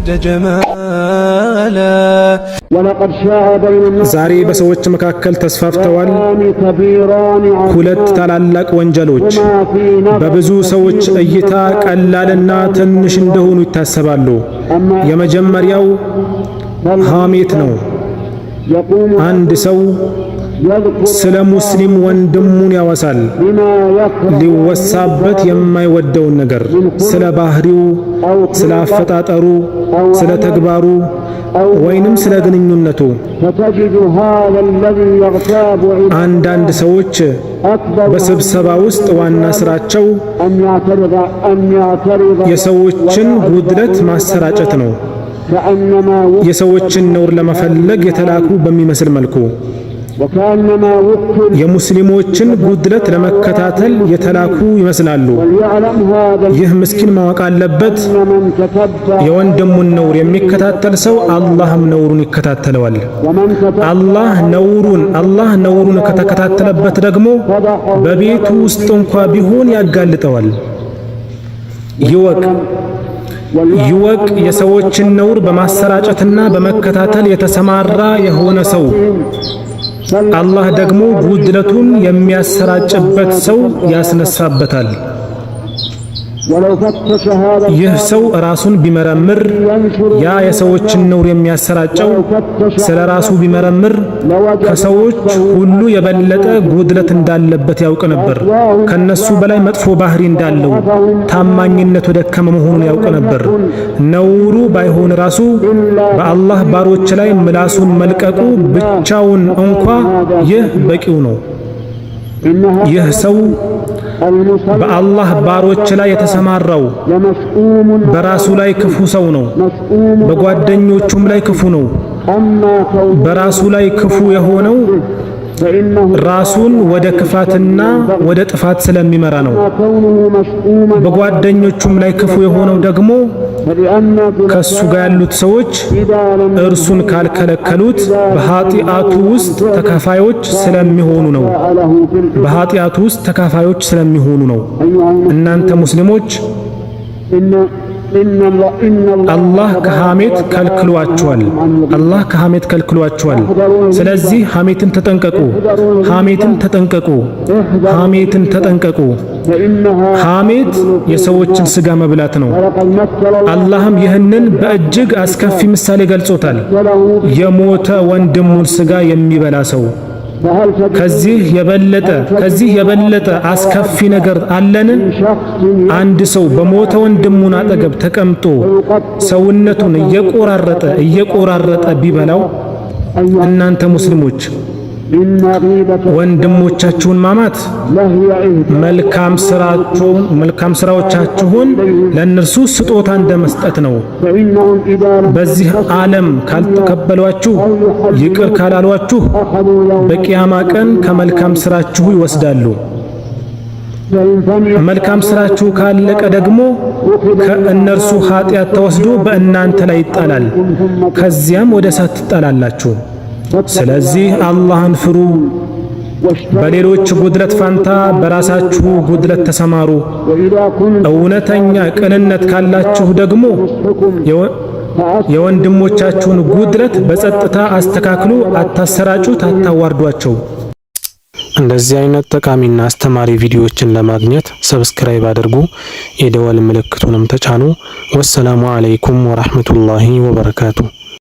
وازددت جمالا. ولقد شاع بين الناس ዛሬ በሰዎች መካከል ተስፋፍተዋል كبيران ሁለት ታላላቅ ወንጀሎች። هما في نظر በብዙ ሰዎች እይታ ቀላልና ትንሽ እንደሆኑ ይታሰባሉ። የመጀመሪያው ሐሜት ነው። يقوم አንድ ሰው يذكر ስለ ሙስሊም ወንድሙን ያወሳል። بما يكره ሊወሳበት የማይወደውን ነገር ስለ ባህሪው፣ ስለ አፈጣጠሩ፣ ስለ ተግባሩ ወይንም ስለ ግንኙነቱ። فتجد هذا الذي يغتاب አንዳንድ ሰዎች أكبر በስብሰባ ውስጥ ዋና ስራቸው أن يعترض የሰዎችን ጉድለት ማሰራጨት ነው። كأنما የሰዎችን ነውር ለመፈለግ የተላኩ በሚመስል መልኩ وكأنما وكل የሙስሊሞችን ጉድለት ለመከታተል የተላኩ ይመስላሉ። وليعلم هذا ይህ ምስኪን ማወቅ አለበት፣ أن من تتبع የወንድሙን ነውር የሚከታተል ሰው አላህም ነውሩን ይከታተለዋል። ومن تتبع አላህ ነውሩን ከተከታተለበት ደግሞ በቤቱ ውስጥ እንኳ ቢሆን ያጋልጠዋል። ይወቅ ይወቅ፣ የሰዎችን ነውር በማሰራጨትና በመከታተል የተሰማራ የሆነ ሰው አላህ ደግሞ ጉድለቱን የሚያሰራጭበት ሰው ያስነሳበታል። ولو فتش هذا ይህ ሰው ራሱን ቢመረምር፣ ያ የሰዎችን ነውር የሚያሰራጨው ስለ ራሱ ቢመረምር ከሰዎች ሁሉ የበለጠ ጉድለት እንዳለበት ያውቅ ነበር። ከነሱ በላይ መጥፎ ባህሪ እንዳለው፣ ታማኝነቱ ደከመ መሆኑን ያውቅ ነበር። ነውሩ ባይሆን ራሱ በአላህ ባሮች ላይ ምላሱን መልቀቁ ብቻውን እንኳ ይህ በቂው ነው። إن ይህ ሰው المسلم በአላህ ባሮች ላይ የተሰማራው لمشؤوم በራሱ ላይ ክፉ ሰው ነው። مشؤوم በጓደኞቹም ላይ ክፉ ነው። أما كونه በራሱ ላይ ክፉ የሆነው فإنه ራሱን ወደ ክፋትና ወደ ጥፋት ስለሚመራ ነው። كونه مشؤوما በጓደኞቹም ላይ ክፉ የሆነው ደግሞ فلأن ከሱ ጋር ያሉት ሰዎች إذا لم እርሱን ካልከለከሉት በኃጢአቱ ውስጥ ተካፋዮች ስለሚሆኑ ነው። له في الإثم በኃጢአቱ ውስጥ ተካፋዮች ስለሚሆኑ ነው። أيها እናንተ ሙስሊሞች፣ إن إن الله إن الله አላህ ከሐሜት ከልክሏችኋል። አላህ ከሐሜት ከልክሏችኋል። ስለዚህ ሐሜትን ተጠንቀቁ፣ ሐሜትን ተጠንቀቁ፣ ሐሜትን ተጠንቀቁ። فإنها ሐሜት የሰዎችን ስጋ መብላት ነው። ولقد مثل الله አላህም ይህንን በእጅግ አስከፊ ምሳሌ ገልጾታል። له የሞተ ወንድሙን ስጋ የሚበላ ሰው فهل تجد ከዚህ የበለጠ አስከፊ ነገር አለን? شخص አንድ ሰው በሞተ ወንድሙን አጠገብ ተቀምጦ ሰውነቱን እየቆራረጠ እየቆራረጠ ቢበላው፣ እናንተ ሙስሊሞች፣ إن غيبة ወንድሞቻችሁን ማማት لهي إهداء መልካም ስራዎቻችሁን ለእነርሱ ስጦታ እንደመስጠት ነው። فإنهم إذا لم በዚህ ዓለም ካልተቀበሏችሁ፣ ይቅር ካላሏችሁ أخذوا يوم በቂያማ ቀን ከመልካም ስራችሁ ይወስዳሉ። فإن سمعوا መልካም ስራችሁ ካለቀ ደግሞ ከእነርሱ ኃጢአት ተወስዶ በእናንተ ላይ ይጣላል። ከዚያም ወደ እሳት ትጣላላችሁ። ስለዚህ አላህን ፍሩ። በሌሎች ጉድለት ፋንታ በራሳችሁ ጉድለት ተሰማሩ። وإذا كنتم እውነተኛ ቅንነት ካላችሁ ደግሞ የወንድሞቻችሁን ጉድለት በጸጥታ አስተካክሉ፣ አታሰራጩት፣ አታዋርዷቸው። እንደዚህ አይነት ጠቃሚና አስተማሪ ቪዲዮዎችን ለማግኘት subscribe አድርጉ፣ የደወል ምልክቱንም ተጫኑ። والسلام عليكم ورحمة الله وبركاته።